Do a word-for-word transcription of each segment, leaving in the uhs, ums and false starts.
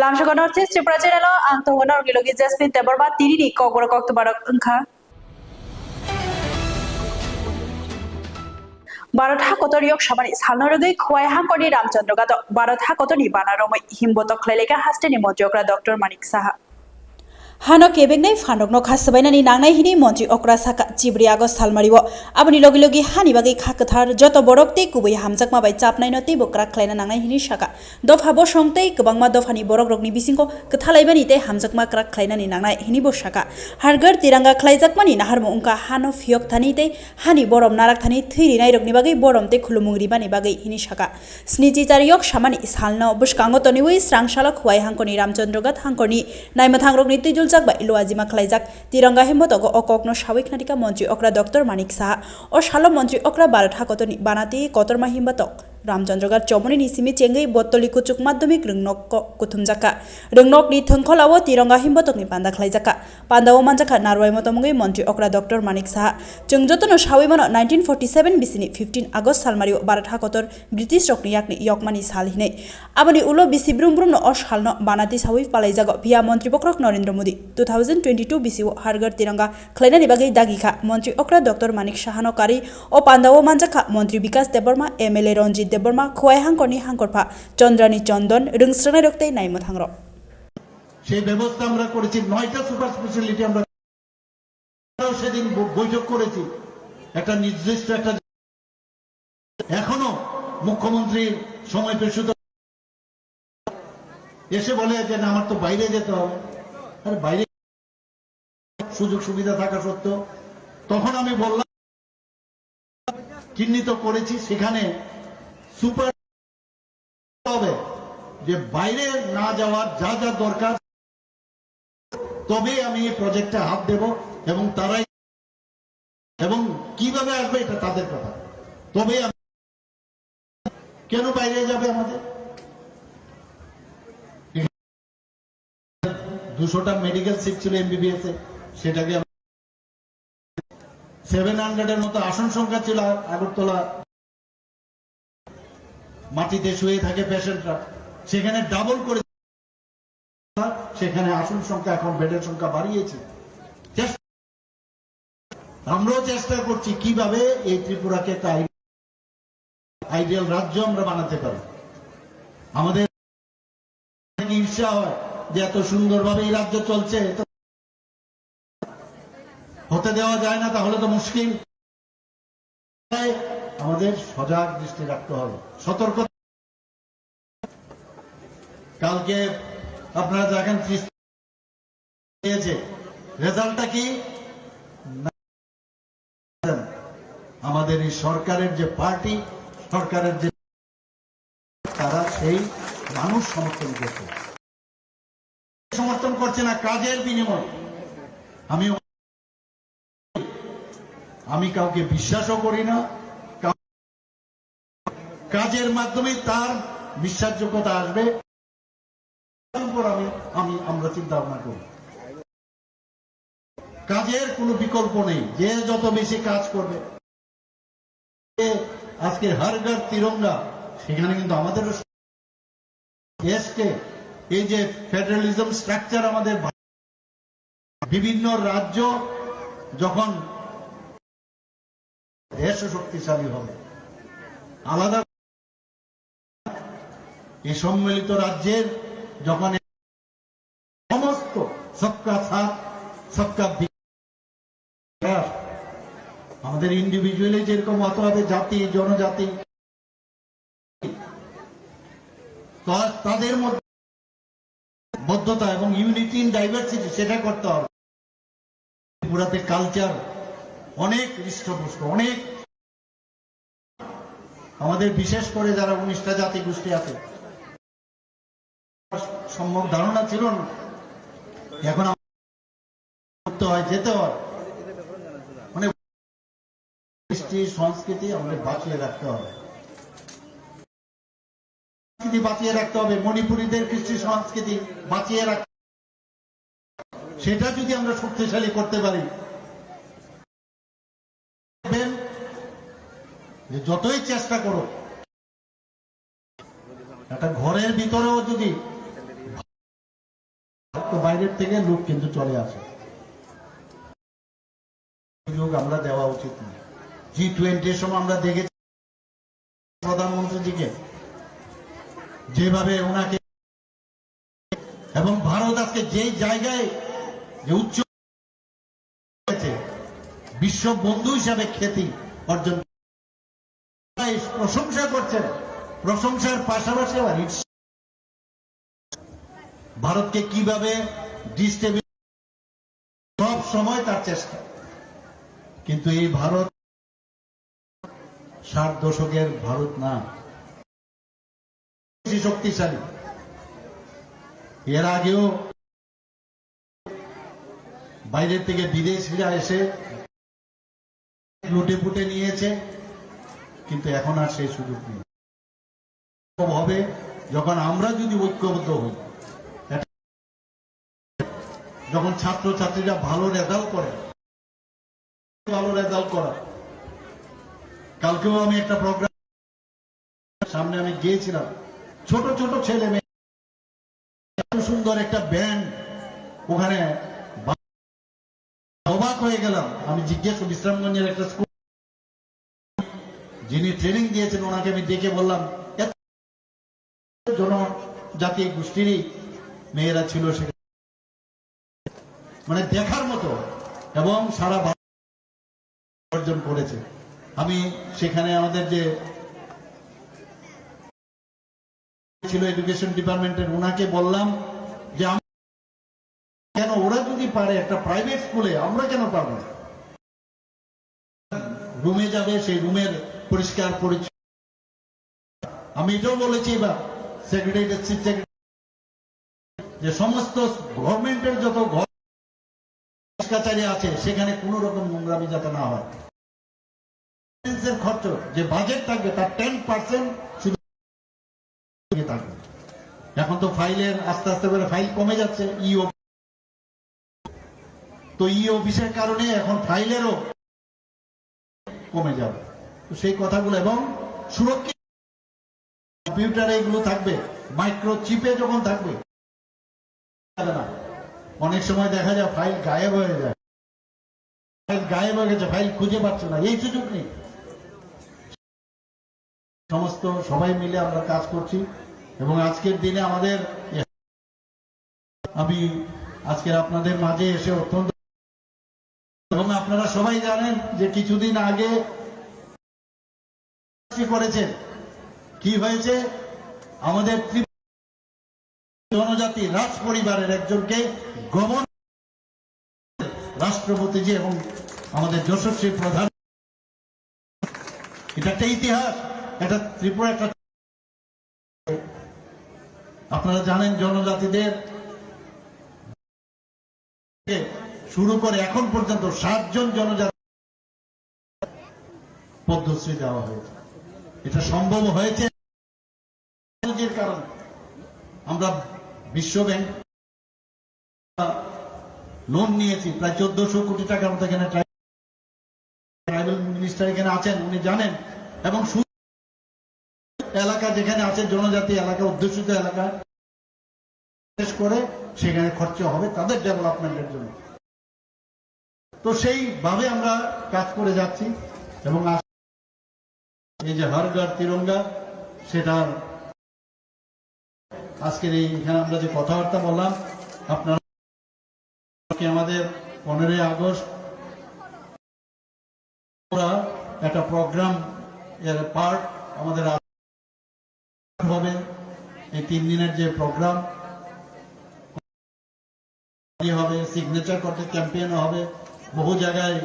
Tamsukha North East Tripura channel o ang tongo norokni logi Jasmine Debbarma, tinini kokborok koktwmarok wngkha. Bharat hakotor yok samani salno rwgwi Khowai hangkorni Ramchandra Ghat o Bharat hakotorni bana romwi himbotok khlailaikha hasteni montri okra Doctor Manik Saha. Hano kebeknai phanrokno kha swbainani nangnai hwnwi montri okra sakha, chibri August salmario. Aboni logi logi hani bagwi kha kwthar joto borok tei kubui hamjakma bai chapnaino teibo kwrak khlaina nangnai hwnwi sakha. Dopha bosong tei kwbangma dophani borokrokni bisingo kwthalaibani tei hamjakma kwrak khlainani nangnai hwnwi bo sakha. Har Ghar Tiranga khlaijakmani naharmung wngkha hano phiyok thani tei hani borom narak thani thwi rinairokni bagwi borom tei khulumung ribani bagwi hwnwi sakha. Snichi char yok samani salno bwskango toniwi srang salo Khowai hangkorni Ramchandra Ghat hangkorni naimwthangrokni twijuljak bai luajima khlaijak Tiranga himbotogo o kokno sawi khnatikha montri okra Doctor Manik Saha. O salo montri okra Bharat hakotorni banati kotorma himbotok Ramchandra Ghat chomoni ni simi chengwi Bottoli Kuchuk Madhyamik Rwngnok ko-, kuthumjakha. Rwngnokni thwngkholao Tiranga himbotokni panda khlaijakha. Pandao manjakha narwai motomungwi montri okra Doctor Manik Saha. Chwng jotono sawi mano nineteen forty seven bisini fifteen August salmario Bharat hakotor British rokni yakni yokmani sal hinwi. Aboni ulo bisi brum brumno o salno banati sawi palaijago phiya montri bokhorok Narendra Modi. Two thousand twenty-two bisio Har Ghar Tiranga khlainani bagwi dagikha montri okra Doctor Manik Sahano karwi o pandao manjakha montri Bikas Debbarma, M L A Ranjit Debbarma, Khowai hangkorni hangkorpha Chandrani Chandan, rwngsrwngnairok tei naimwthangrok. সেই ব্যবস্থা আমরা করেছি, নয়টা super speciality আমরা সেদিন ব-, বৈঠক করেছি, একটা নির্দিষ্ট একটা, এখনো মুখ্যমন্ত্রীর সময় পেয়ে শুধু এসে বলে যে, "না, আমার তো বাইরে যেতে হবে।" আরে, বাইরে সুযোগ সুবিধা থাকা সত্ত্বেও তখন আমি বললাম, চিহ্নিত করেছি, সেখানে সুপার হবে যে বাইরে না যাওয়ার যা যা দরকার, তবেই আমি এই প্রজেক্টে হাত দেব এবং তারাই, এবং কিভাবে আসবে এটা তাদের কথা। তবেই আমি, কেন বাইরে যাবে আমাদের? দুশোটা মেডিকেল সিট ছিল এমবিবিএস এ, সেটাকে সেভেন হান্ড্রেড এর মতো আসন সংখ্যা ছিল আগরতলা, মাটিতে শুয়ে থাকে পেশেন্টরা, সেখানে ডাবল করে সেখানে আসন সংখ্যা, এখন বেডের সংখ্যা বাড়িয়েছি। চেষ্টা, আমরাও চেষ্টা করছি কিভাবে এই ত্রিপুরাকে একটা আই-, আইডিয়াল রাজ্য আমরা বানাতে পারি। আমাদের অনেক ঈর্ষা হয় যে এত সুন্দরভাবে এই রাজ্য চলছে, তো হতে দেওয়া যায় না, তাহলে তো মুশকিল। আমাদের সজাগ দৃষ্টি রাখতে হবে, সতর্ক। কালকে আপনারা দেখেন ত্রিশ পেয়েছে, রেজাল্টটা কি? আমাদের এই সরকারের যে পার্টি, সরকারের যে, তারা সেই মানুষ সমর্থন করছে, সমর্থন করছে না কাজের বিনিময়ে। আমি, আমি কাউকে বিশ্বাসও করি না, কাউ-, কাজের মাধ্যমে তার বিশ্বাসযোগ্যতা আসবে। পর আমি, আমি, আমরা চিন্তা ভাবনা করি। কাজের কোনো বিকল্প নেই, যে যত বেশি কাজ করবে। আজকে হার ঘর তিরঙ্গা, সেখানে কিন্তু আমাদেরও দেশকে এই যে ফেডারেলিজম স্ট্রাকচার আমাদের ভা-, বিভিন্ন রাজ্য যখন দেশও শক্তিশালী হবে। আলাদা এই সম্মিলিত রাজ্যের যখন সমস্ত সবকা সাথ, সবকা বিকাশ, আমাদের ইন্ডিভিজুয়ালি যেরকম হতে হবে, জাতি, জনজাতি, তা-, তাদের মধ্যে বদ্ধতা এবং ইউনিটি ইন ডাইভার্সিটি, সেটা করতে হবে। ত্রিপুরাতে কালচার অনেক হৃষ্টপুষ্ট, অনেক, আমাদের বিশেষ করে যারা উনিশটা জাতিগোষ্ঠী আছে, সম্যক ধারণা ছিল না। এখন করতে হয়, যেতে হয়। মানে, কৃষ্টি সংস্কৃতি আমাদের বাঁচিয়ে রাখতে হবে। সংস্কৃতি বাঁচিয়ে রাখতে হবে, মণিপুরীদের কৃষ্টি সংস্কৃতি বাঁচিয়ে রাখতে, সেটা যদি আমরা শক্তিশালী করতে পারি, দেখবেন যে যতই চেষ্টা করো, একটা ঘরের ভিতরেও যদি বাইরের থেকে লোক কিন্তু চলে আসে। সুযোগ আমরা দেওয়া উচিত না। জি টোয়েন্টির সময় আমরা দেখেছি প্রধানমন্ত্রীজিকে যেভাবে ওনাকে, এবং ভারত আজকে যেই জায়গায় যে উচ্চ হয়েছে, বিশ্ব বন্ধু হিসাবে খ্যাতি অর্জন, প্রশংসা করছেন, প্রশংসার পাশাপাশি আবার ঈর্ষা। ভারতকে কিভাবে ডিস্টেবিল, সব সময় তার চেষ্টা, কিন্তু এই ভারত ষাট দশকের ভারত না, বেশি শক্তিশালী। এর আগেও বাইরে থেকে বিদেশিরা এসে লুটে পুটে নিয়েছে, কিন্তু এখন আর সেই সুযোগ নেই। হবে যখন আমরা যদি ঐক্যবদ্ধ হই, এটা যখন ছাত্র ছাত্রীরা ভালো রেজাল্ট করে, ভালো রেজাল্ট করা। কালকেও আমি একটা প্রোগ্রাম সামনে আমি গিয়েছিলাম, ছোট ছোট ছেলে মেয়ে, এত সুন্দর একটা ব্যান্ড ওখানে, বা-, অবাক হয়ে গেলাম। আমি জিজ্ঞেস, বিশ্রামগঞ্জের একটা স্কুল, যিনি ট্রেনিং দিয়েছেন, ওনাকে আমি ডেকে বললাম, এত জনজাতি গোষ্ঠীরই মেয়েরা ছিল সেখানে, মানে দেখার মতো, এবং সারা ভারত অর্জন করেছে। আমি সেখানে আমাদের যে ছিল এডুকেশন ডিপার্টমেন্টের, ওনাকে বললাম যে আম-, কেন ওরা যদি পারে একটা প্রাইভেট স্কুলে, আমরা কেন পারবো না? রুমে যাবে, সেই রুমের পরিষ্কার পরিচ্ছন্ন। আমি এটাও বলেছি এবার সেক্রেটারি, চিফ সেক্রেটারি, যে সমস্ত গভর্নমেন্টের যত ঘর কাছারি আছে, সেখানে কোনো রকম নোংরামি যাতে না হয়। মেইনটেনেন্সের খরচ, যে বাজেট থাকবে, তার টেন পার্সেন্ট শুধু থাকবে। এখন তো ফাইলের আস্তে আস্তে করে ফাইল কমে যাচ্ছে, ইও, তো ই অফিসের কারণে এখন ফাইলেরও কমে যাবে। তো সেই কথাগুলো এবং সুরক্ষিত কম্পিউটারে এগুলো থাকবে, মাইক্রোচিপে যখন থাকবে, যাবে না। অনেক সময় দেখা যায় ফাইল গায়েব হয়ে যায়, ফাইল গায়েব হয়ে গেছে, ফাইল খুঁজে পাচ্ছে না, এই সুযোগ নেই। সমস্ত সবাই মিলে আমরা কাজ করছি এবং আজকের দিনে আমাদের, আমি আজকের আপনাদের মাঝে এসে অত্যন্ত, এবং আপনারা সবাই জানেন যে কিছুদিন আগে কি করেছেন, কি হয়েছে, আমাদের ত্রিপুরা জনজাতি রাজ পরিবারের একজনকে গভর্নর, রাষ্ট্রপতিজি এবং আমাদের যশস্বী প্রধান, এটা একটা ইতিহাস, এটা ত্রিপুরা একটা, আপনারা জানেন জনজাতিদের শুরু করে এখন পর্যন্ত সাতজন জনজাতি পদ্মশ্রী দেওয়া হয়েছে। এটা সম্ভব হয়েছে যে কারণে আমরা বিশ্ব ব্যাংক লোন নিয়েছি প্রায় চোদ্দশো কোটি টাকার মতো। এখানে ট্রাইবাল মিনিস্টার এখানে আছেন, উনি জানেন। এবং শুধু এলাকা যেখানে আছে জনজাতি এলাকা, অধ্যুষিত এলাকা, বিশেষ করে সেখানে খরচা হবে তাদের ডেভেলপমেন্টের জন্য। তো সেইভাবে আমরা কাজ করে যাচ্ছি এবং আজ এই যে হর ঘর তিরঙ্গা, সেটার আজকের এই এখানে আমরা যে কথাবার্তা বললাম, আপনারা কি আমাদের পনেরোই আগস্ট আমরা একটা প্রোগ্রাম এর পার্ট আমাদের হবে। এই তিন দিনের যে প্রোগ্রাম হবে, সিগনেচার করতে ক্যাম্পেইন হবে, বহু জায়গায়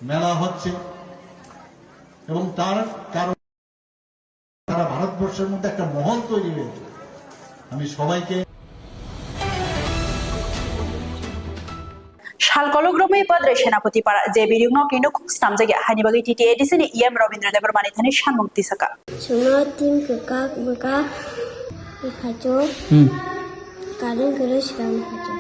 মেলা হচ্ছে এবং তার কারণে সারা ভারতবর্ষের মধ্যে একটা মহল তৈরি হয়েছে। আমি সবাইকে Sal kolok romwi Padre Senapati para je biriyokno kinokuk snamjakya haini bagwi T T A D C ni E M Robindra Debbarma ni thani samung tisaka. Suno tin kwkak bwkha bwkhacho. Hmm. Karing kwrwi swkang bwkhacho.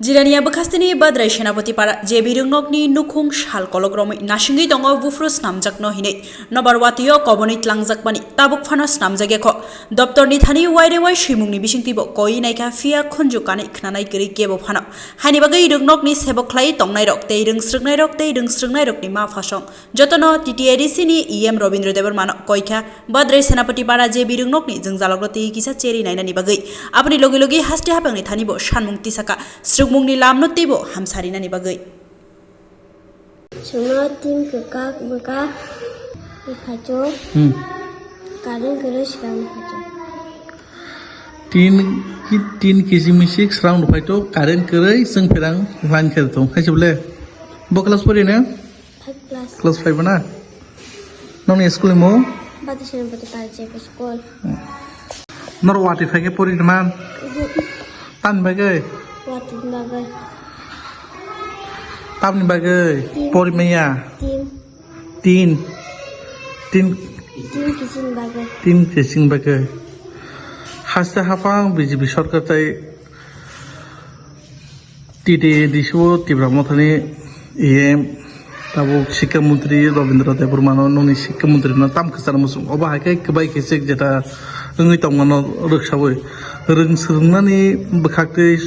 Jirania bwkhasteni Badrai Senapati para J B Rwngnokni nukhung sal kolok romwi nasingwi tongo buphuru snamjakno hinwi nobar watio kobonwi tlangjakmani tabuk phano snamjakya kho. Doptorni thani wairewai swimungni bisingtwibo koiwi naikha phiya khunju kanwi khnanai kwrwi kebo phano. Haini bagwi Rwngnokni sebok khlaiwi tongnairok tei rwngsrwknairok tei rwngsrwknairokni ma phasong jotono T T A D C ni E M Robindra Debbarmano koikha. Badrai Senapati para J B Rwngnokni jwngjalokno tei kisa cherwi nainani bagwi aboni logi logi haste haphangni thanibo sanmung tisakha, swrwngmungni lamno teibo hamsarinani bagwi. Chwngno tin kwkak bwkha phaio. Hmm. Current kwrwi swkang phaio. Tin ki, tin kisi misik swrang rw phaito, current kwrwi chwng pherang line khe tong. Hai se bole? Bo class pori na? Five class. Class five na? Nokni school ni mung? Bati Senapati Para J B school. Noro watwi phai khe pori man? Mhm. Tamni bagwi? Watwi bagwi. Tamni bagwi? Tin. Pori maya? Tin. Tin. Tin. Tin kisini bagwi. Tin kisini bagwi. Haste haphang B J P sarkar tai T T A D C o Tipra Mothani E M, tabuk Sikha Montri Robindra Debbarmano nokni Sikha Montri no tam kwchar muchung. Obo hai khe kwbai khe chek jeta wngwi tongmano rwksawi. Rwng swrwngnani bwkhaktwi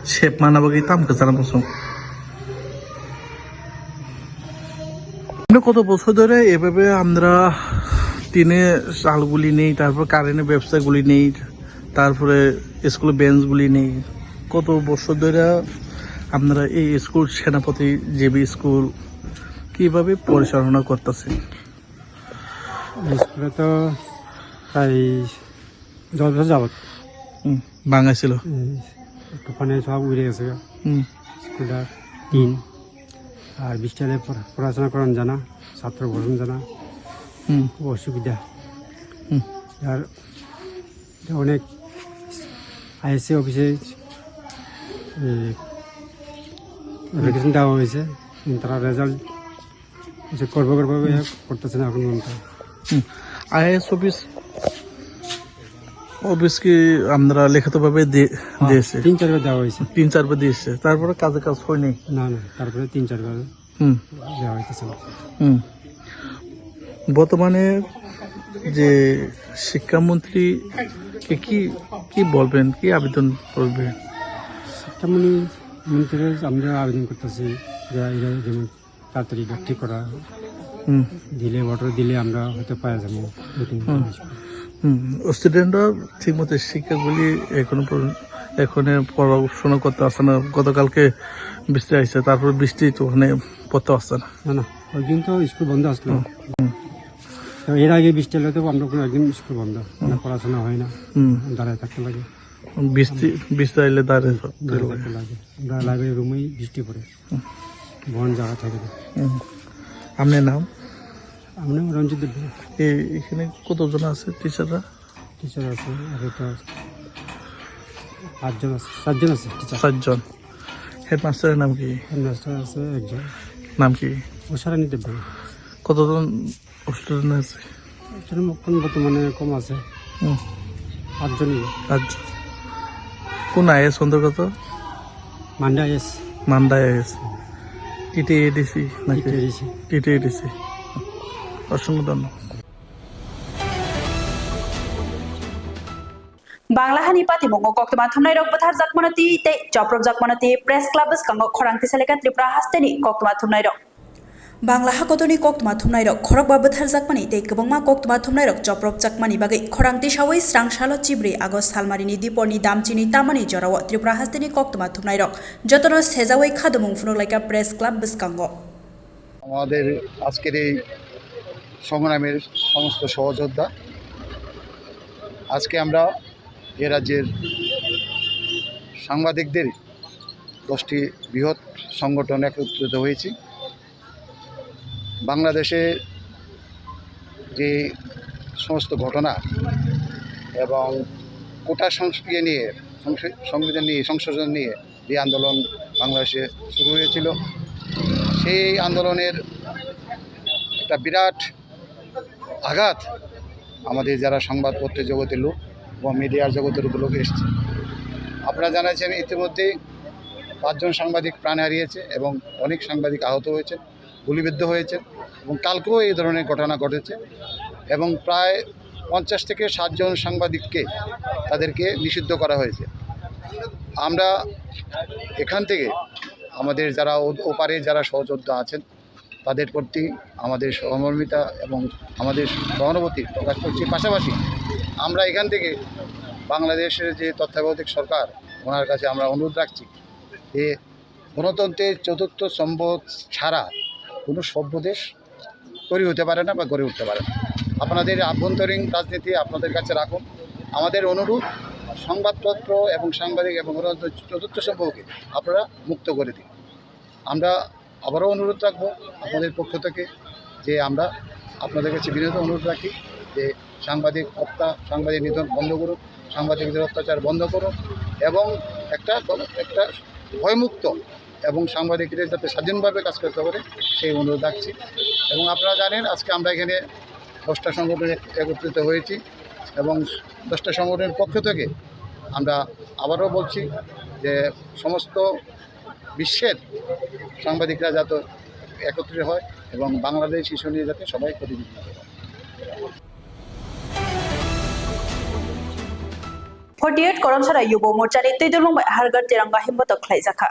sep mana bagwi tam kwchar muchung. Kota bosor dhore evabe amra tine chal guli nei, tarpor current bebsa guli nei, tarpore school bench guli nei. কত বছর ধরে আপনারা এই স্কুল সেনাপতি JB school কিভাবে পরিচালনা করতেছে? স্কুলে তো প্রায় দশ বছর যাবত। হুম, ভাঙা ছিল। এই একটু পানি সব উড়ে গেছে। হুম। স্কুলটা টিন। আর বৃষ্টি হলে পড়া-, পড়াশোনা করানো যায় না, ছাত্র বসানো যায় না। হুম। খুব অসুবিধা। হুম। আর অনেক আইএসসি অফিসে, এ, অ্যাপ্লিকেশন দেওয়া হয়েছে, কিন্তু তারা রেজাল্ট যে করবো করবো ভাবে করতেছে না এখন পর্যন্ত। হুম। আইএস অফিস, অফিস কি আপনারা লিখিতভাবে দি-, হ্যাঁ, দিয়েছে? তিন চারবার দেওয়া হয়েছে। তিন চারবার দিয়েছে, তারপরে কাজে কাজ হয়নি? না, না, তারপরে তিন চারবার হুম। দেওয়া হইতেছে না। হুম। বর্তমানে যে শিক্ষামন্ত্রীকে কি, কি বলবেন, কি আবেদন করবেন? শিক্ষামন্ত্রী, মন্ত্রীর আমরা আবেদন করতেছি যে এরা যেমন তাড়াতাড়ি ঠিক করা, হুম। দিলে, অর্ডার দিলে আমরা হয়তো পাওয়া যাবো। হুম। হুম, স্টুডেন্টরা ঠিকমতো শিক্ষাগুলি এখনো পর্যন্ত, এখানে পড়াশোনা করতে আসে না। গতকালকে বৃষ্টি আইছে, তারপর বৃষ্টি তো ওখানে পড়তে আসছে না। না, না, ওই দিন তো স্কুল বন্ধ আসলো। হুম, হুম। তো এর আগে বৃষ্টি হলে তো আমরা কোনো একদিন স্কুল বন্ধ, মানে হুম। পড়াশোনা হয় না, হুম। দাঁড়ায় থাকতে লাগে। বৃষ্টি, বৃষ্টি আইলে দাঁড়ায় থাকতে দাঁড়ায় লাগে। থাকতে লাগে। আমরা লাইব্রেরি রুমেই বৃষ্টি পড়ে। হুম। বন্ধ জায়গা থাকে না। হুম। আপনার নাম? আমার নাম রঞ্জিত দেব। এই, এখানে কতজন আছে টিচাররা? টিচার আছে, আগে তো পাঁচজন আছে, সাতজন আছে টিচার। সাতজন। হেডমাস্টারের নাম কি? হেডমাস্টার আছে একজন। নাম কি? উষারানী দেববর্মা। কতজন স্টুডেন্ট আছে? স্টুডেন্ট এখন বর্তমানে কম আছে। হুম। আটজনই। আটজন। কোন আইএস অন্তর্গত? মান্ডা আইএস। মান্ডা আইএস। টিটিএডিসি নাকি? টিটিএডিসি। টিটিএডিসি। অসংখ্য ধন্যবাদ। Bangla hani patimungo koktwma thumnairok bwtharjakmano twi tei chopropjakmano twi Press Club bwskango khorang tisalika Tripura hasteni koktwma thumnairok. Bangla hakotorni koktwma thumnairok khorokba bwtharjakmani tei kwbangma koktwma thumnairok chopropjakmani bagwi khorang tisawi srang salo chibri August salmarini diporni damchini tamani jorao Tripura hasteni koktwma thumnairok jotono sejawi khadumung phunuk laikha Press Club bwskango. আমাদের আজকের এই সংগ্রামের সমস্ত সহযোদ্ধা, আজকে আমরা এ রাজ্যের সাংবাদিকদের দশটি বৃহৎ সংগঠন একত্রিত হয়েছি। বাংলাদেশে যে সমস্ত ঘটনা এবং কোটা সংস্কার নিয়ে, সংস-, সংবিধান নিয়ে, সংশোধন নিয়ে যে আন্দোলন বাংলাদেশে শুরু হয়েছিল, সেই আন্দোলনের একটা বিরাট আঘাত আমাদের যারা সংবাদপত্রের জগতের লোক এবং মিডিয়ার জগতের লোক এসছে। আপনারা জানাচ্ছেন ইতিমধ্যেই পাঁচজন সাংবাদিক প্রাণ হারিয়েছে এবং অনেক সাংবাদিক আহত হয়েছে, গুলিবিদ্ধ হয়েছে এবং কালকেও এই ধরনের ঘটনা ঘটেছে এবং প্রায় পঞ্চাশ থেকে ষাট জন সাংবাদিককে, তাদেরকে নিষিদ্ধ করা হয়েছে। আমরা এখান থেকে আমাদের যারা ও-, ওপারে যারা সহযোদ্ধা আছেন, তাদের প্রতি আমাদের সহমর্মিতা এবং আমাদের সহানুভূতি প্রকাশ করছি। পাশাপাশি আমরা এখান থেকে বাংলাদেশের যে তত্ত্বাবধায়ক সরকার, ওনার কাছে আমরা অনুরোধ রাখছি যে গণতন্ত্রের চতুর্থ স্তম্ভ ছাড়া কোনো সভ্য দেশ তৈরি হতে পারে না বা গড়ে উঠতে পারে না। আপনাদের আভ্যন্তরীণ রাজনীতি আপনাদের কাছে রাখুন। আমাদের অনুরোধ, সংবাদপত্র এবং সাংবাদিক এবং গণতন্ত্রের চতুর্থ স্তম্ভকে আপনারা মুক্ত করে দিন। আমরা আবারও অনুরোধ রাখবো আপনাদের পক্ষ থেকে যে আমরা আপনাদের কাছে বিনীত অনুরোধ রাখি যে সাংবাদিক হত্যা, সাংবাদিক নিধন বন্ধ করুন, সাংবাদিকদের অত্যাচার বন্ধ করুন এবং একটা, একটা ভয়মুক্ত এবং সাংবাদিকরা যাতে স্বাধীনভাবে কাজ করতে পারে, সেই অনুরোধ রাখছি। এবং আপনারা জানেন, আজকে আমরা এখানে দশটা সংগঠন এক-, একত্রিত হয়েছি এবং দশটা সংগঠনের পক্ষ থেকে আমরা আবারও বলছি যে সমস্ত বিশ্বের সাংবাদিকরা যাতে একত্রিত হয় এবং বাংলাদেশ ইস্যু নিয়ে যাতে সবাই প্রতিনিধিত্ব করে। Forty eight Koromsara Yubo Morchani Twi Dulmung bai Hargar Tiranga Himbotok khlaijakha.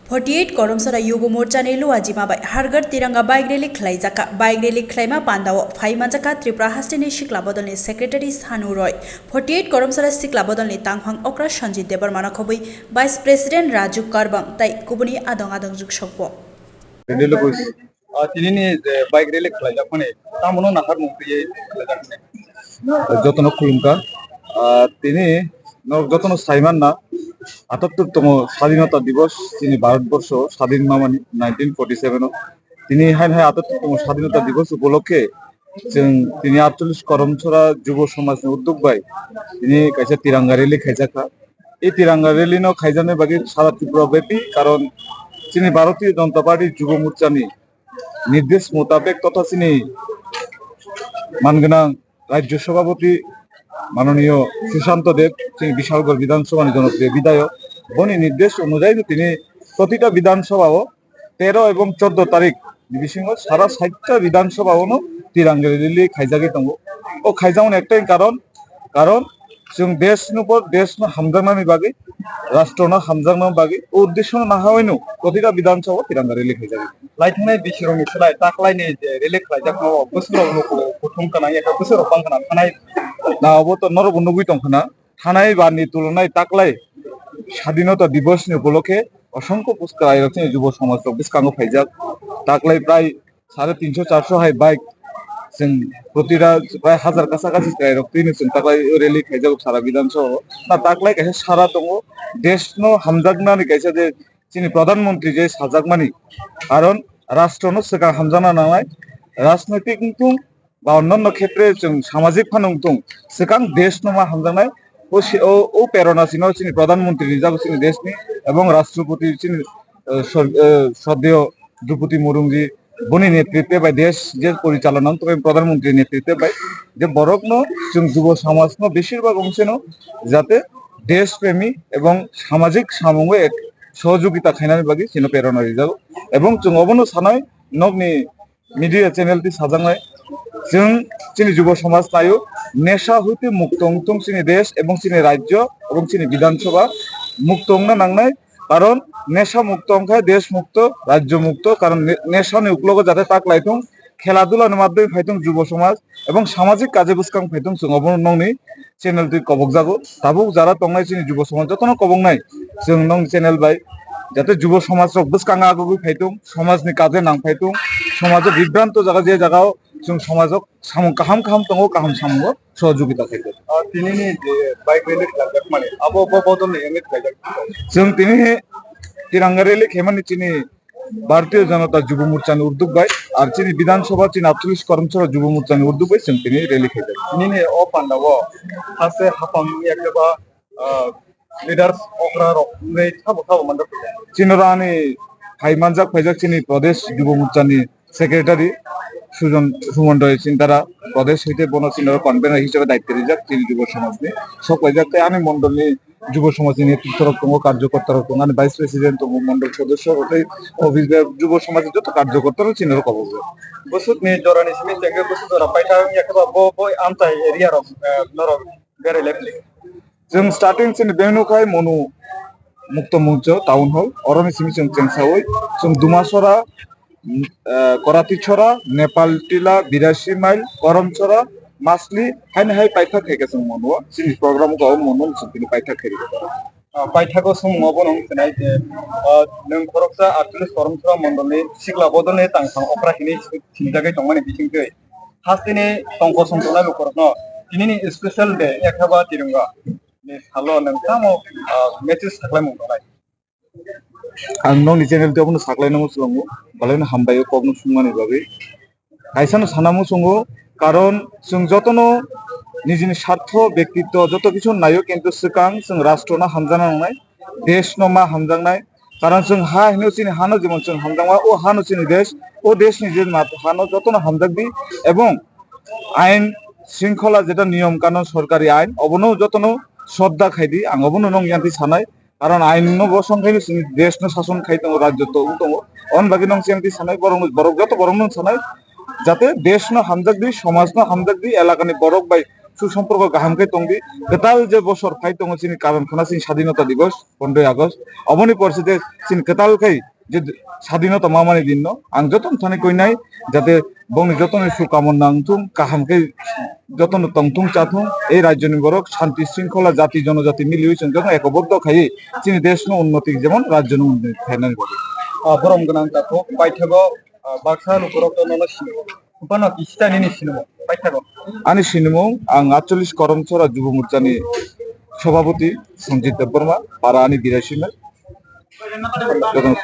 Forty eight Koromsara Yubo Morchani Luajima bai Hargar Tiranga Bike Rally khlaijakha. Bike Rally khlaima pandao phai manjakha Tripura Hasteni Sikla Bodolni Secretary Sanu Roy. Forty eight Koromsara Sikla Bodolni Tangphang Okra Sanjit Debbarmano khobwi Vice President Raju Karbang tai kubuni adong adong juksokbo. Ah, tini ni je bike rally khlaijak mani, tamo no nahar mung twi khlaijak mani. Jotono khulumkha. Ah, tini norok jotono saiman na, atattur tomo Sadinota Dibos chini Bharat Borsho sadin mamani nineteen forty seven o. Tini hain hai atattur tomo Sadinota Dibos upolokhe chwng tini atchollish Koromsora Jubo Somaj ni uddog bai tini kaisa Tiranga rally khaijakha. Ei Tiranga rally no khaijaknai bagwi sara Tripura bepi, karon chini Bharatiya Janata Party Jubo Morcha ni nirdesh mutabek totha chini mangnang Rajya Sabhapati mananiyo Sushanta Deb, chini Bishalgarh Bidhan Sabha ni jonopriyo bidhayok, boni nirdesh onujai tini protita Bidhan Sabha o tero ebong chordo tarik ni bisingo sara saita Bidhan Sabha o no Tiranga rally khaijagwi tongo. O khaijakmani ektai karon, karon chwng desh no por desh no hamjaknani bagwi, rashtra no hamjaknani bagwi, o uddesho no nahawi no protita Bidhan Sabha o Tiranga rally khaijagwi. Lai thangnai bisirokni slai taklaini je rally khlaijakmao bwswrok luku kuthum kana, eko bwswrok bang kana thanai. Na obo to norokbo nugwi tongkha na, thanai barni tulunai taklai Sadinota Dibos ni upolokhe osongkho bwswk kwrairok chini Jubo Somaj rok bwskango phaijak. Taklai prai sare tinso charso hai bike chwng protira prai hazar kasa kasi kwrairok twino chwng taklai rally khaijago sara Bidhan Sabha o. Na taklai kaisa sara tongo, desh no hamjaknani kaisa je chini Pradhan Mantri je sajakmani, karon rashtra no swkang hamjakna nangnai, rajnoitik wngthung ba onnanno khetre chwng samajik phano wngthung, swkang desh no ma hamjaknai. O si-, o, o prerona chino chini Pradhan Mantri ni jago chini desh ni, ebong Rashtrapati chini, eh, sor-, eh, sroddheyo Droupadi Murmu ji, boni netritwe bai desh je porichalona wng tongwi Pradhan Mantri netritwe bai, je borok no chwng Jubo Somaj no beshirbhag wngse no jate desh premi ebong samajik samungo ek sohojogita khainani bagwi chino prerona rijago. Ebong chwng obono sanai, nokni media channel twi sajaknai, chwng chini Jubo Somaj naio, nesha hoite mukto wngthung chini desh ebong chini rajyo ebong chini Bidhan Sabha mukto wngna nangnai, karon nesha mukto wngkha desh mukto, rajyo mukto, karon ne-, nesha ni uklogo jate taklaithung, khela dula ni madhyome phaithung Jubo Somaj ebong samajik kaje bwskang phaithung, chwng obono nokni channel twi kobokjago. Tabuk jara tongnai chini Jubo Somaj jotono koboknai, chwng nokni channel bai jate Jubo Somaj rok bwskango agugwi phaithung, somaj ni kaje nang phaithung, somajo bibranto jaga je jagao chwng somajo samung kaham kaham tongo, kaham samungo sohojogita khaijak. Ah, tini ni je bike rally khlaijak mani, abo bo bodol ni wngwi khlaijak. Chwng tini he Tiranga rally khaimani chini Bharatiya Janata Jubo Morcha ni uddog bai, ar chini Bidhan Sabha chini atchollish Koromsora Jubo Morcha ni uddog bai chwng tini rally khaijak. Tini ni o panda o hase hapang yakhe ba, ah, leaders okra rok wngwi sabo sabo manjak. Chini rani hai manjak phaijak chini Pradesh Jubo Morcha ni Secretary Sujon Suman Roy Chintara, Pradesh hoite bono chini oro convener hisabe daityo rijak chini Jubo Somaj ni sok laijak tei ani mondol ni Jubo somajni netrito rok tongo, karjokorta rok tongo, ani vice president tongo, mondol sodosyo rok tei office bearer, jubo somajni joto karjokorta rok chini rok kobok. Bwswkni jorani simi chengkhe bwswk jora paithak wngya khe ba bo, bo amchai area rok, eh, norok berai lai pili. Chwng starting chini venue khai Monu Mukto Muncho Town Hall, oroni simi chwng chengsawi chwng Dumasora, eh, Koratichora, Nepal Tila, Birasi Mile, Koromchora, Masli, haino hai paithak khaikha chwng Monuo. Chini program khe o Monuo chwng tini paithak khairikha. Ah, paithago swngmung obono wng khnai je, ah, nwng khoroksa Archalish Koromchora mondolni sikla bodolni tangphang okra hinwi sinijagwi tongmani bisingtwi hasteni tongkol songtongnai lukurokno tinini special day ekha ba Tironga ni salo nwng tamo, ah, message saklaimung tongnai? Ang nokni channel tei obono saklaina muchungo, balaino hambai o kokno sungmani bagwi. Kaisano sana muchungo, karon chwng jotono nijini sartho, bektitto joto kichu naio, kintu swkang chwng rashtrano hamjakna nangnai, deshno ma hamjaknai. Karon chwng ha hino chini hano jemon chwng hamjakma, o hano chini desh, o deshni je ma hano jotono hamjakdi, ebong ain shringkhola jeta niyom kanon sorkari ain obono jotono sroddha khaidi, ang obono nong yanti sanai. Karon ainno bosong khaino chini deshno sason khai tongo, rajyo to wng tongo. On bagwi nong chengti sanai, borok, borok joto borok nong sanai, jate deshno hamjakdi, somajno hamjakdi, elakani borok bai susomporko kaham khe tongdi. Kwtal je bosor phai tongo chini karon khana chini Sadinota Dibos, pondroi August. Oboni porse de chini kwtal khai je Sadinota mamani dinno ang jotono thani koinai, jate bongni jotoni sukamon nangthung, kaham khe jotono tongthung chathung, ei rajyoni borok shanti shringkhola jati jonojati miliwi chwng jotono ekoboddo khaiwi chini deshno unnoti jemon rajyono unnoti khainani bagwi. Ah, borom gwnang takhuk paithago, ah, baksa lukurok to nono sinimung. Phano kisita nini sinimung paithago. Ani sinimung ang Atchalish Koromchora Jubo Morchani Sobhapoti Sanjit Debbarma, para ani Birasima. Jotono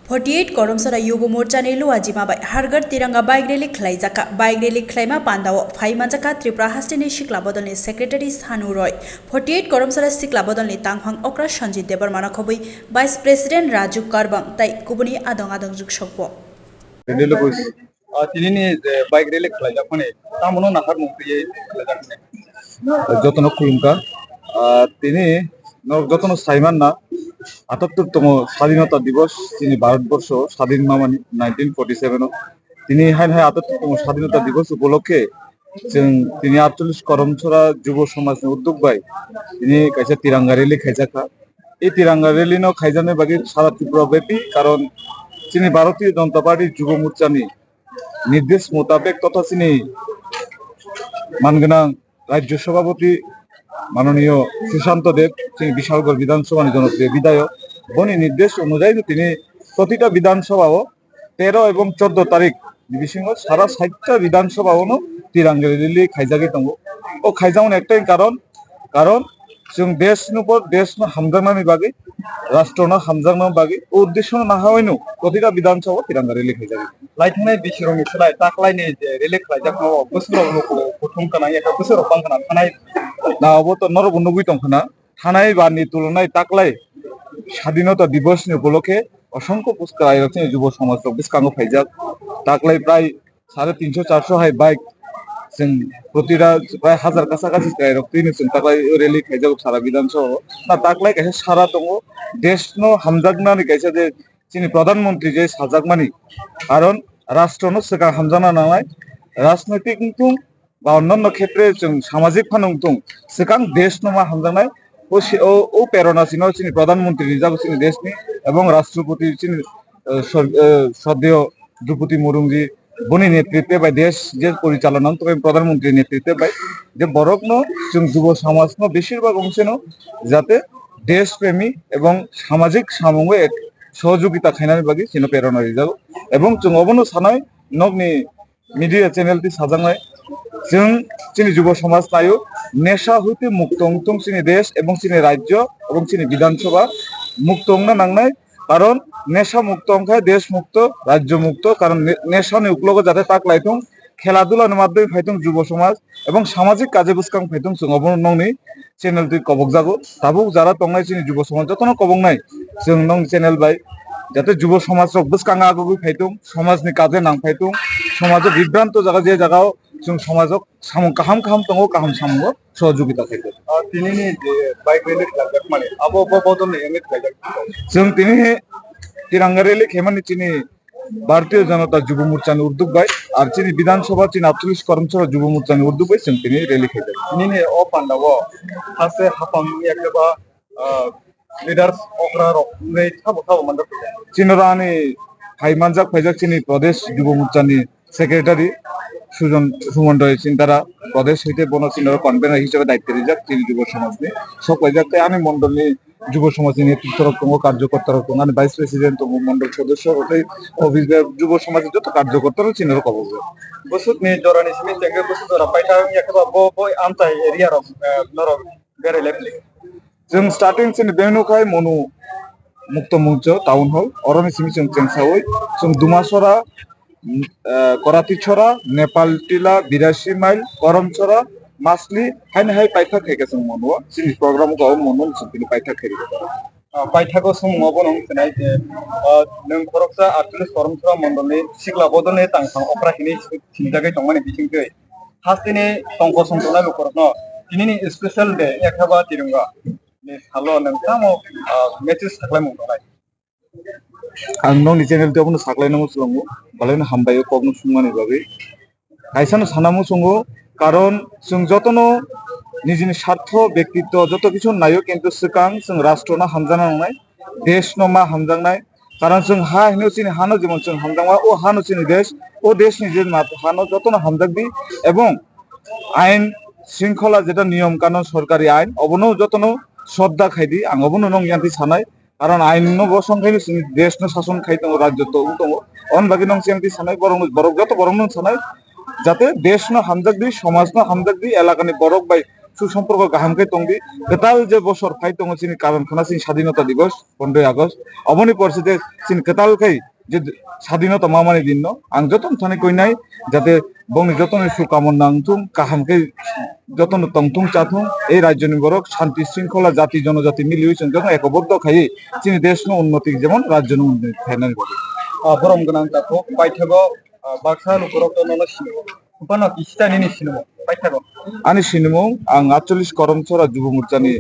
Forty eight Koromsora Yubo Morchani Luajima bai Har Ghar Tiranga bike rally khlaijakha. Bike rally khlaima pandao phai manjakha Tripura hasteni Sikla Bodolni Secretary Sanu Roy, forty eight Koromsora Sikla Bodolni tangphang okra Sanjit Debbarmano khobwi Vice President Raju Karbang tai kubuni adong adong juksokbo. Rally logo. Ah, tinini je bike rally khlaijak mani, tamono naharmung twiwi khlaijak mani? Jotono khulumkha. Ah, tini norok jotono saimanna, atattur tomo Sadinota Dibos chini Bharatborsho sadin mamani nineteen forty seven o. Tini haino hai atattur tomo Sadinota Dibos upolokhe chwng tini Atchalish Koromchora Jubo Somajni uddog bai tini kaisa Tiranga rally khaijakha. E Tiranga rally no khaijaknai bagwi sara Tripura bepi, karon chini Bharatiya Janata Party Jubo Morchani nirdesh mutabek totha chini mangnang Rajya Sabhapati mananiyo Sushanta Deb, chini Bishalgarh Bidhan Sabhani jonopriyo bidhayok, boni nirdesh onujai tini protita Bidhan Sabha o tero ebong chordo tarik ni bisingo sara saita Bidhan Sabha o no Tiranga rally khaijagwi tongo. O khaijakmani ektai karon, karon chwng desh ni upor, desh no hamjaknani bagwi, rashtra no hamjakna bagwi, o uddesho no nahawi no protita Bidhan Sabha o Tiranga rally khaijagwi. Lai thangnai bisirokni slai taklaini je rally khlaijakmao bwswk rok luku kuthum kana, eka bwswk rok bang kana thanai. Na obo to norok bo nugwi tong khana. Thanai ba ni tulunai taklai Sadinota Dibos ni upolokhe osongkho bwswk kwrairok chini jubo somaj rok bwskango phaijak. Taklai prai sare tinso charso hai bike chwng protira prai hajar kasa kasi kwrairok twino chwng taklai rally khaijago sara Bidhan Sabha o. Na taklai kaisa sara tongo, desh no hamjaknani kaisa je chini Pradhan Mantri je sajakmani, karon rashtra no swkang hamjakna nangnai, rajnoitik wngthung, ba onnanno khetre chwng samajik phano wngthung, swkang desh no ma hamjaknai. O si-, o, o prerona chino chini Pradhan Mantri rijak chini desh ni, ebong Rashtrapati chini, eh, sor-, eh, sroddheyo Droupadi Murmu ji, boni netritwe bai desh je porichalona wng tongwi Pradhan Mantri netritwe bai, je borok no chwng jubo samaj no beshirbhag ongse no jate desh premi ebong samajik samungo ek sohojogita khainani bagwi chino prerona rijago. Ebong chwng obono sanai, nokni media channel tei sajaknai, chwng chini jubo somaj naio, nesha hoite mukto wngthung chini desh ebong chini rajyo ebong chini Bidhan Sabha mukto wngna nangnai, karon nesha mukto wngkha desh mukto, rajyo mukto, karon ne-, nesha ni uklogo jate taklaithung, khela dula ni madhyome phaithung jubo somaj ebong samajik kaje bwskang phaithung, chwng obono nokni channel twi kobokjago. Tabuk jara tongnai chini jubo somaj jotono koboknai, chwng nokni channel bai jate jubo somaj rok bwskango agugwi phaithung, somajni kaje nang phaithung, somajo bibranto jaga je jagao chwng somajok samung kaham kaham tongo, kaham samungo sohojogita khaijak. Ah, tinini je bike rally khlaijakmani, abo bo bodolni wngwi khlaijak. Chwng tini Tiranga rally khaimani chini Bharatiya Janata Jubo Morchani udduk bai, ar chini Bidhan Sabha chini atchollish Karamchara Jubo Morchani udduk bai chwng tini rally khaijak. Nini o pandao haste hapang yakeba, ah, leaders okra rok wngwi sabo sabo manjak. Chini oro ani hai manjak phaijak chini Pradesh Jubo Morchani secretary Sujon Suman Roy chini dara Pradesh hoite bono chini oro convener hisabe daityo rijak chini Jubo Samajni sok paijak tei ani mondolni Jubo Samajni netrito rok tongo, karjokorta rok tongo, ani vice president tongo, mondol sodosyo rok tei office bearer, Jubo Samajni joto karjokorta rok chini rok kobokjak. Bwswkni jorani simi chengkhe bwswk jora paithak wngya khe ba bo, bo amchai area rok, eh, norok berai lai phai. Chwng starting chini venue khai Monu Mukto Mungcho Town Hall, oroni simi chwng chengsaui chwng Dumasora, eh, Koratichora, Nepal Tila, Birashi Mile, Koromchora, Masli, haino hai paithak khaikha chwng Monuo. Chini program khe o Monuo chwng tini paithak khairikha. Ah, paithago swngmung obo nwng sinai je, ah, nwng khoroksa atchollish Koromchora mondolni sikla bodolni tangphang okra hinwi sinijagwi tongmani bisingtwi hasteni tongkol songtongnai lukurokno tinini special day ekhaba Tiranga ni salo nwng tamo, ah, message saklaimung tongnai? Ang nokni channel tei obono saklaina muchungo, balaino hambai o kokno sungmani bagwi. Kaisano sana muchungo, karon chwng jotono nijini sartho, bektitto joto kichu naio, kintu swkang chwng rashtrono hamjakna nangnai, deshno ma hamjaknai. Karon chwng ha hino chini hano jemon chwng hamjakma, o hano chini desh, o deshni je ma hano jotono hamjakdi, ebong ain shringkhola jeta niyom kanon sorkari ain obono jotono sroddha khaidi, ang obono nong yanti sanai. Karon ain no bosong khaino chini desh no sason khai tongo, rajyo to wng tongo. On bagwi nong chengti sanai, borok no, borok joto borok no sanai, jate desh no hamjak di, somaj no hamjak di, elaka ni borok bai susomporko kaham khe tong di. Kwtal je bosor phai tongo chini karon khana chini Sadinota Dibos, pondroi August. Oboni porse de chini kwtal khai je Sadinota mamani din no ang joto thani koinai, jate bongni joto ni sukamon nang thung, kaham khe joto no tong thung cha thung, ei rajyo ni borok shanti shringkhola jati jonojati miliwi chwng joto ekoboddo khaiwi chini desh no unnoti jemon rajyo no unnoti khainani bagwi. Ah, borom gwnang takhuk paithago, ah, baksa lukurok to nono sini. Phano kisita nini sinimung paithago. Ani sinimung ang atchollish Koromchora Jubo Morchani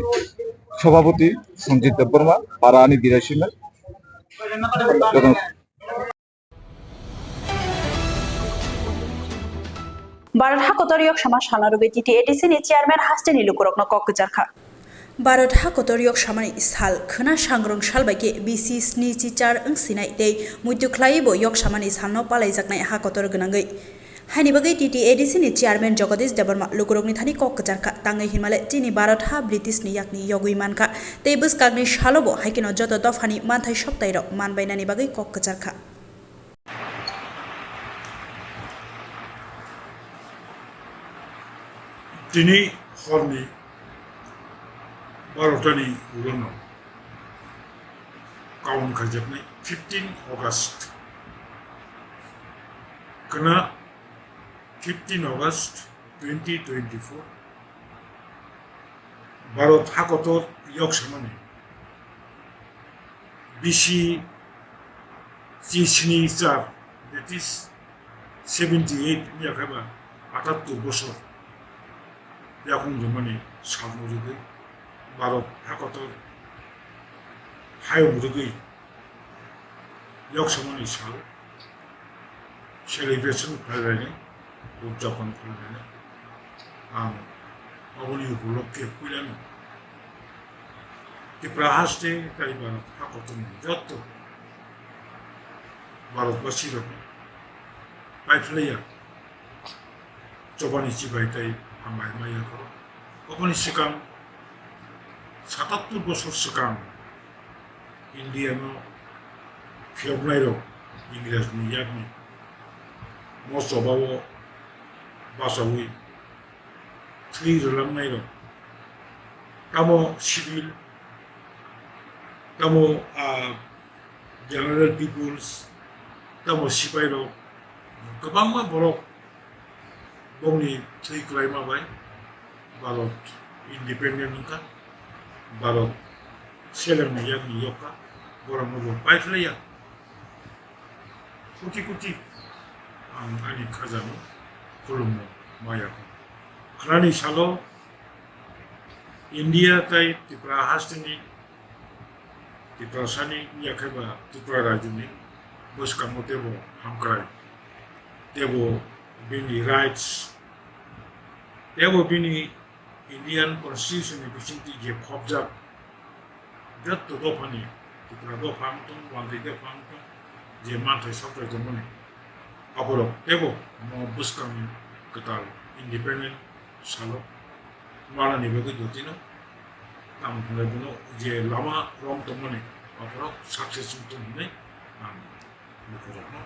Sabhapati Sanjit Debbarma, para ani Birashi Mile. Bharat hakotor yok sama salna rwgwi T T A D C ni chairman hasteni lukurokno kok kwcharkha. Bharat hakotor yok samani sal khwna sangrong sal bai khe bisi sni chi char wng sinai tei muitu khlaiwi bo yok samani salno palaijaknai hakotor gwnangwi. Haini bagwi T T A D C ni chairman Jagadish Debbarma lukurokni thani kok kwcharkha, tangwi hinmale chini Bharat ha British ni yakni yogwi mankha tei bwskangni salo bo haikheno joto dophani manthai soktairok manbainani bagwi kok kwcharkha. Tini horni barotani ulono kaun khaijaknai fifteen August. Khwna fifteen August twenty twenty-four. Bharat hakotor yok samani bisi chi sni char, that is seventy eight wngya khe ba atattur bosor yakung jomani salno rwgwi Bharat hakotor hayung rwgwi yok samani sal celebration khlailainai, udjapon khlailainai. Ang aboni upolokhe puilano Tripura haste tei Bharat hakotorni joto Bharatbasirokno paiphlaiya chobani chibai tei hambai maya koro. Oboni swkang satattur bosor swkang India no phiyoknairok Ingresni yakni mo chobao bachaui thwi rwlangnairok, tamo civil, tamo, ah, general peoples, tamo sipairok, kwbangma borok bongni thwi kwlaima bai Bharat independent wngkha, Bharat selengni yakni yokha, borokno bo paiphlaiya. Kuti kuti ang ani khajano khulumno maya. Khlani salo India tei Tripura hasteni, Tiprasani, yakhe ba Tripura rajyoni bwskango teibo hamkrai, teibo bini rights, teibo bini Indian Constitution ni bisingtwi je khopjak, jotto dophani, Tripura dopha wngtong, Wangkhi dopha wngtong, je manthai sokrai tongmani, aborok teibo omo bwskangni kwtal independent salo manani bagwi dotino tamo hwnlai bono je lama rom tongmani, aborok success wngtong hwnwi ang Bukhurokno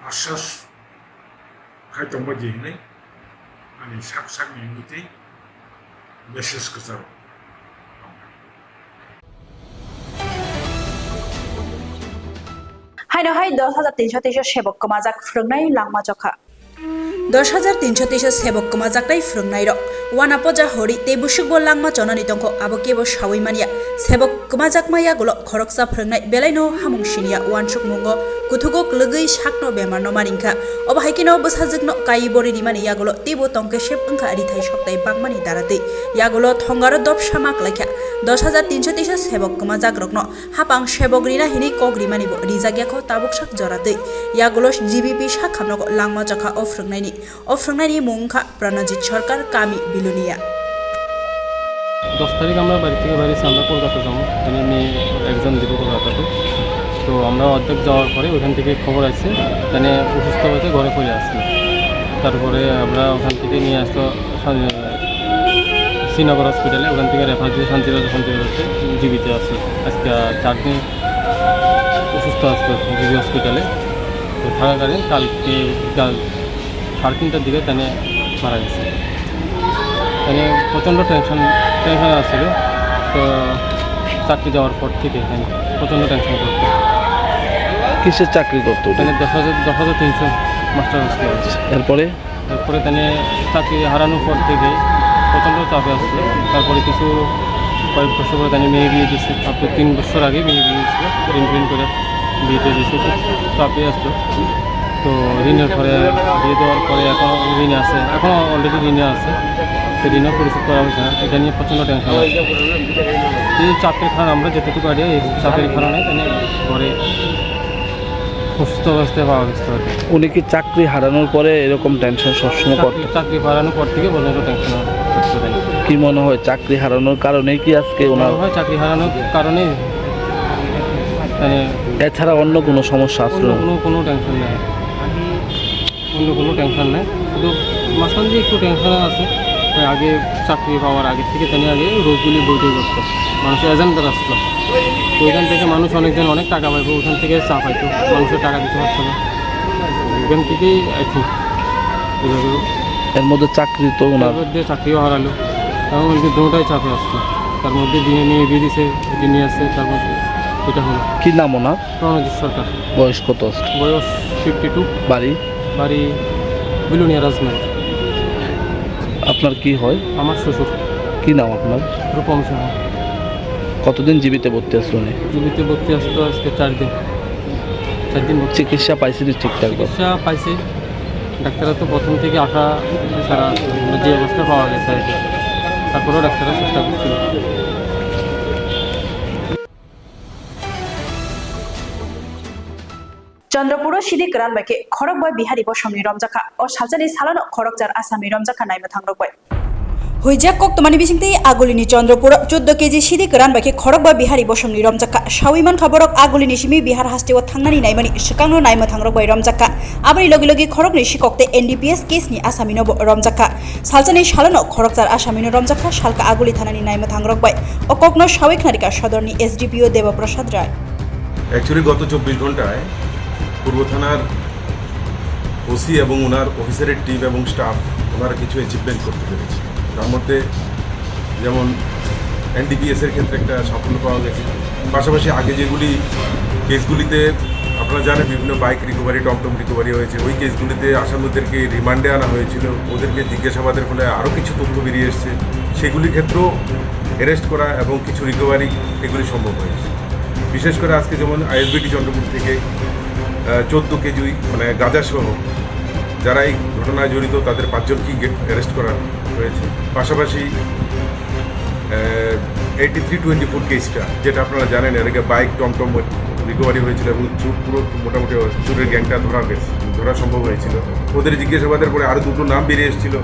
asas khai tongba di hwnwi ani sak sakni wngwi tei message kwcharo. Haino hai dos hajar tinso teisa sebok kwmajak phwrwngnai langma chokha. Dos hajar tinso teisa sebok kwmajaknai phwrwngnairok. Wana poja hori tei bwswkbo langma chonani tongkho, abo kebo saui manya. Sebok kwmajakma yagulo khoroksa phwrwngnai belaino hamung siniya, uansukmungo kuthugo kwlwgwi sakno bemarno maringkha. Obo hai kheno bwsajwkno kaiwi bori rimani yagulo teibo tongkesep wngkha rithai soktai bangmani daratwi. Yagulo thongaro dopsa ma klaikha. Dos hajar tinso teisa sebok kwmajakrokno hapang sebok rina hinwi kok rimanibo rijakyakho tabuksak joratwi. Yagulo G B P sak hamnogo langma chokha o phwrwngnaini. O phwrwngnaini mung wngkha Pranajit Sarkar, kami Bilonia. দশ তারিখ আমরা বাড়ি থেকে বেরিয়েছি, আমরা কলকাতা যাবো, মানে মেয়ে এক্সাম দিব কলকাতাতে। তো আমরা অর্ধেক যাওয়ার পরে ওখান থেকে খবর আসছে, মানে অসুস্থ হয়েছে, ঘরে ফিরে আসছে। তারপরে আমরা ওখান থেকে নিয়ে আসতো সা-, শ্রীনগর হসপিটালে, ওখান থেকে রেফার দিয়ে শান্তিবাজার, শান্তিবাজার হচ্ছে, জিবিতে আছে। আজকে চার দিন অসুস্থ আছে জিবি হসপিটালে। তো থাকাকালীন কালকে বিকাল সাড়ে তিনটার দিকে তানে মারা গেছে। তানে প্রচণ্ড টেনশন, টেনশনে আসছিল। তো চাকরি যাওয়ার পর থেকে তানে প্রচণ্ড টেনশন করতো। কিসের চাকরি করতো উনি? তানে দশ হাজার, দশ হাজার তিনশো মাস্টার আসছিল। এরপরে? তারপরে তানে চাকরি হারানোর পর থেকে প্রচণ্ড চাপে আসছিল। তারপরে কিছু কয়েক বছর পরে তানে মেয়ে বিয়ে দিচ্ছে। তারপরে তিন বছর আগে মেয়ে বিয়ে দিচ্ছিল, ঋণ ঋণ করে বিয়ে দিয়ে দিচ্ছে। খুব চাপে আসতো। তো ঋণের পরে, বিয়ে দেওয়ার পরে এখন ঋণে আছে, এখনও অলরেডি ঋণে আছে। তো ঋণও পরিশোধ করা হয়েছে না, এটা নিয়ে প্রচণ্ড টেনশন আছে। এই চাপের কারণে আমরা যেটুকু পারি, এই চাপের কারণে তানে ঘরে অসুস্থ অবস্থায় পাওয়া গেছে আর কি। উনি কি চাকরি হারানোর পরে এরকম টেনশন সবসময় চাকরি, করতো? চাকরি হারানোর পর থেকে প্রচণ্ড টেনশন করতো তাই। কি মনে হয়, চাকরি হারানোর কারণেই কি আজকে ওনার মনে হয় চাকরি হারানোর কারণেই, মানে, এছাড়া অন্য কোনো সমস্যা অন্য আসলো? কোনো, কোনো টেনশন নেই। অন্য কোনো টেনশন নাই, শুধু মাঝখান দিয়ে একটু টেনশন আছে। তাই আগে চাকরি পাওয়ার আগে থেকে তাই আগে রোজগুলি বইটাই করতো, মানুষের এজেন্ডার আসতো। তো ওইখান থেকে মানুষ অনেকজন অনেক টাকা পাইবো, ওখান থেকে চা পাইতো, মানুষের টাকা দিতে পারতো না। ওখান থেকেই আর কি এভাবে এর মধ্যে চাকরি তো ওনার এর মধ্যে চাকরিও হারালো, এবং ওই যে দুটাই চাপে আসতো। তার মধ্যে দিনে নিয়ে বিয়ে দিছে, দিনে আসছে, তার মধ্যে এটা হলো। কি নাম ওনার? প্রণজিৎ সরকার। বয়স কত আছে? বয়স ফিফটি টু। বাড়ি? বাড়ি বিলোনিয়া রাজমহল। আপনার কি হয়? আমার শ্বশুর। কি নাম আপনার? রূপম সিংহ। কতদিন জিবিতে ভর্তি আছেন উনি? জিবিতে ভর্তি আসতো আজকে চার দিন। চার দিন ভর্তি। চিকিৎসা পাইছেন ঠিকঠাক? চিকিৎসা পাইছে। ডাক্তাররা তো প্রথম থেকে আশা ছাড়া, মানে, যে অবস্থা পাওয়া গেছে আর কি। তারপরেও ডাক্তাররা চেষ্টা করছিল। Chandrapuro sidi kwran bai khe khorok bai bihari bosongni romjakha. O salsani salono khorokchar Asami romjakha naimwthangrok bai. Huijak koktwmani bisingtwi Agulini Chandrapuro chuddo K G sidi kwran bai khe khorok bai bihari bosongni romjakha. Sawi mankha borok Agulini simi Bihar hasteo thangnani naimani swkangno naimwthangrok bai romjakha. Aboni logi logi khoroknwi sikok tei N D P S case ni Asami no bo romjakha. Salsani salono khorokchar Asami no romjakha, salka Aguli thanani naimwthangrok bai. O kokno sawi khnarikha sodorni S D P O Deba Prasad Rai. Actually গত চব্বিশ ঘন্টায় পূর্ব থানার ওসি এবং ওনার অফিসারের টিম এবং স্টাফ ওনারা কিছু অ্যাচিভমেন্ট করতে পেরেছে। তার মধ্যে যেমন এনডিপিএস এর ক্ষেত্রে একটা সাফল্য পাওয়া গেছে। পাশাপাশি আগে যেগুলি কেসগুলিতে আপনারা জানেন বিভিন্ন বাইক রিকভারি, টমটম রিকভারি হয়েছে, ওই কেসগুলিতে আসামিদেরকে রিমান্ডে আনা হয়েছিল, ওদেরকে জিজ্ঞাসাবাদের ফলে আরও কিছু তথ্য বেরিয়ে এসছে, সেগুলির ক্ষেত্রেও অ্যারেস্ট করা এবং কিছু রিকভারি এগুলি সম্ভব হয়েছে। বিশেষ করে আজকে যেমন আইএসবিটি চন্দ্রপুর থেকে আহ, চোদ্দ কেজি মানে গাঁজাসহ যারা এই ঘটনায় জড়িত তাদের পাঁচজনকেই গ্রে-, অ্যারেস্ট করা হয়েছে। পাশাপাশি এইটি থ্রি টোয়েন্টি ফোর কেসটা, যেটা আপনারা জানেন, এর আগে বাইক, টমটম রিকভারি হয়েছিল এবং চুর, পুরো মোটামুটি চুরের গ্যাংটা ধরা গেছে, ধরা সম্ভব হয়েছিল। ওদের জিজ্ঞাসাবাদের পরে আরও দুটো নাম বেরিয়ে এসেছিল,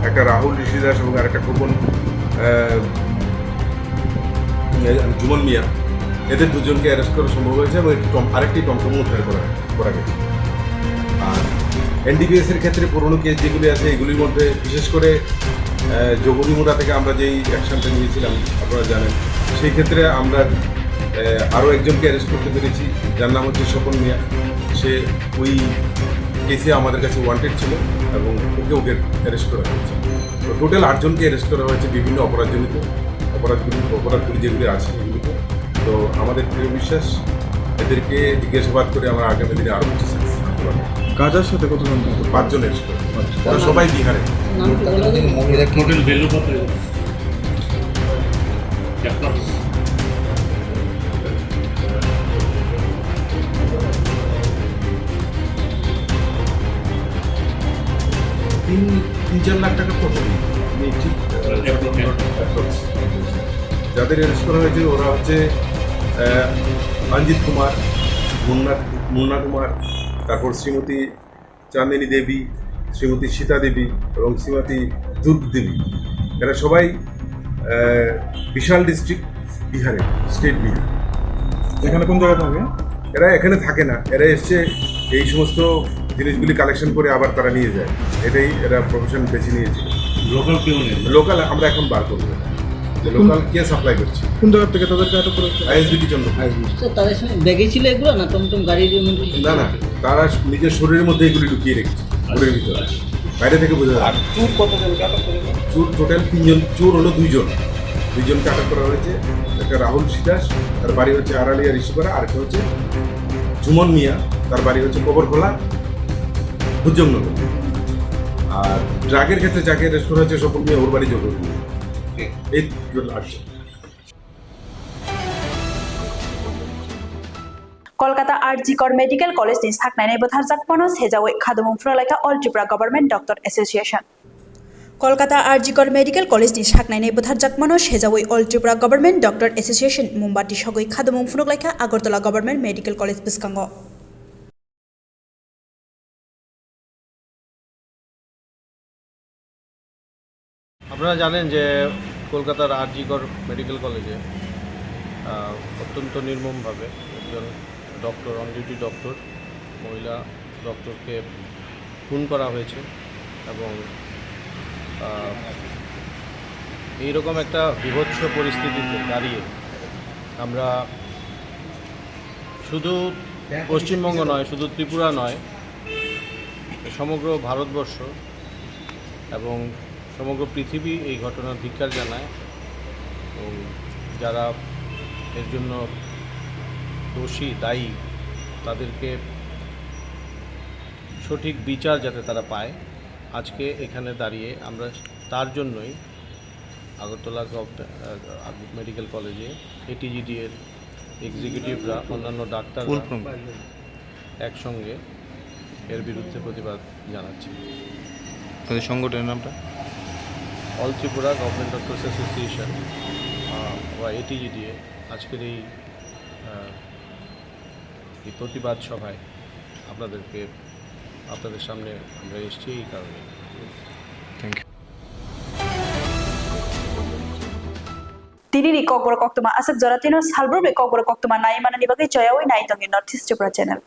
একটা রাহুল ঋষি দাস এবং আরেকটা খোকন, আহ, জুমন মিয়া। এদের দুজনকে অ্যারেস্ট করা সম্ভব হয়েছে এবং একটি টম-, আরেকটি টমটম উদ্ধার করা, করা গেছে। আর এনডিপিএস এর ক্ষেত্রে পুরনো কেস যেগুলি আছে, এগুলির মধ্যে বিশেষ করে, আহ, জগনিমুড়া থেকে আমরা যেই অ্যাকশনটা নিয়েছিলাম, আপনারা জানেন, সেই ক্ষেত্রে আমরা, আহ, আরও একজনকে অ্যারেস্ট করতে পেরেছি, যার নাম হচ্ছে স্বপন মিয়া। সে ওই কেসে আমাদের কাছে ওয়ান্টেড ছিল এবং ওকে, ওকে অ্যারেস্ট করা হয়েছে। তো টোটাল আটজনকে অ্যারেস্ট করা হয়েছে বিভিন্ন অপরাধজনিত, অপরাধগুলি, অপরাধগুলি যেগুলি আছে সেগুলিতে। তো আমাদের দৃঢ় বিশ্বাস, এদেরকে জিজ্ঞাসাবাদ করে আমরা আগামী দিনে আরও কিছু সাকসেস আনতে পারবো। গাঁজার সাথে কতজন যুক্ত? পাঁচজন অ্যারেস্ট করা হয়েছে। আচ্ছা। ওরা সবাই বিহারে। নাম কি বলে দিন? মহিলা কি? টোটাল ভ্যালু কত? অ্যাপ্রক্স। তিন, তিন চার লাখ টাকার তো হবে। আমি ঠিক, আহ, অ্যাপ্রক্স। অ্যাপ্রক্স। যাদের অ্যারেস্ট করা হয়েছে ওরা হচ্ছে, আহ, অঞ্জিত কুমার, মুন্না, মুন্না কুমার, তারপর শ্রীমতী চাঁদিনী দেবী, শ্রীমতী সীতা দেবী এবং শ্রীমতী দুর্গ দেবী। এরা সবাই, আহ, বিশাল ডিস্ট্রিক্ট, বিহারে, স্টেট বিহার। এখানে কোন জায়গায় থাকে? এরা এখানে থাকে না, এরা এসছে এই সমস্ত জিনিসগুলি কালেকশন করে আবার তারা নিয়ে যায়, এটাই এরা প্রফেশন বেছে নিয়েছিল। লোকাল কেউ নেই? লোকাল আমরা এখন বার করবো, যে কোন, লোকাল কে সাপ্লাই করছে। কোন জায়গা থেকে তাদেরকে আটক করা হয়েছে? আইএসবিটি চন্দ্রপুর। আইএসবিটি। স্যার, তাদের সঙ্গে ব্যাগে ছিল এগুলো না টমটম গাড়ির মধ্যে? না, না, তারা নিজের শরীরের মধ্যে এগুলি ঢুকিয়ে রেখেছে, ঘরের ভিতরে। বাইরে থেকে বোঝা যায়। আর চোর কতজনকে আটক করেছে? চোর টোটাল তিনজন, চোর হলো দুইজন, দুইজনকে আটক করা হয়েছে। একটা রাহুল সিদাস, তার বাড়ি হচ্ছে আড়ালিয়া ঋষিপাড়া, আর একটা হচ্ছে জুমন মিয়া, তার বাড়ি হচ্ছে কবরখোলা, ভুজঙ্গনগর। আর ড্রাগের ক্ষেত্রে যাকে অ্যারেস্ট করা হয়েছে, স্বপন মিয়া, ওর বাড়ি জগৎ। এই টোটাল আটজন। Kolkata R G Kar Medical College ni saknainai bwtharjakmano sejawi khadumung phunukhlaikha All Tripura Government Doctor Association. Kolkata R G Kar Medical College ni saknainai bwtharjakmano sejawi All Tripura Government Doctor Association mombati sogwi khadumung phunukhlaikha Agartala Government Medical College bwskango. আপনারা জানেন যে কলকাতার আরজিকর মেডিকেল কলেজে, আহ, অত্যন্ত নির্মমভাবে একজন doctor, on duty doctor, মহিলা ডক্টরকে খুন করা হয়েছে এবং, আহ, এইরকম একটা বীভৎস পরিস্থিতিতে দাঁড়িয়ে আমরা শুধু পশ্চিমবঙ্গ নয়, শুধু ত্রিপুরা নয়, সমগ্র ভারতবর্ষ এবং সমগ্র পৃথিবী এই ঘটনার ধিক্কার জানায় এবং যারা এর জন্য দোষী, দায়ী, তাদেরকে সঠিক বিচার যাতে তারা পায়। আজকে এখানে দাঁড়িয়ে আমরা তার জন্যই আগরতলা গভ-, আহ, মেডিকেল কলেজে এটিজিডি এর এক্সিকিউটিভরা, অন্যান্য ডাক্তাররা কোন ফর্ম? একসঙ্গে এর বিরুদ্ধে প্রতিবাদ জানাচ্ছি। তাদের সংগঠনের নামটা? অল ত্রিপুরা গভর্নমেন্ট ডক্টরস অ্যাসোসিয়েশন, আহ, বা এটিজিডিএ। আজকের এই, আহ, এই প্রতিবাদ সভায় আপনাদেরকে, আপনাদের সামনে আমরা এসেছি এই কারণে। Thank you. Tini ni kokborok koktwma aswk jora tino salbrumni kokborok koktwma nai manani bagwi joyawi nai tongni North East Tripura channel.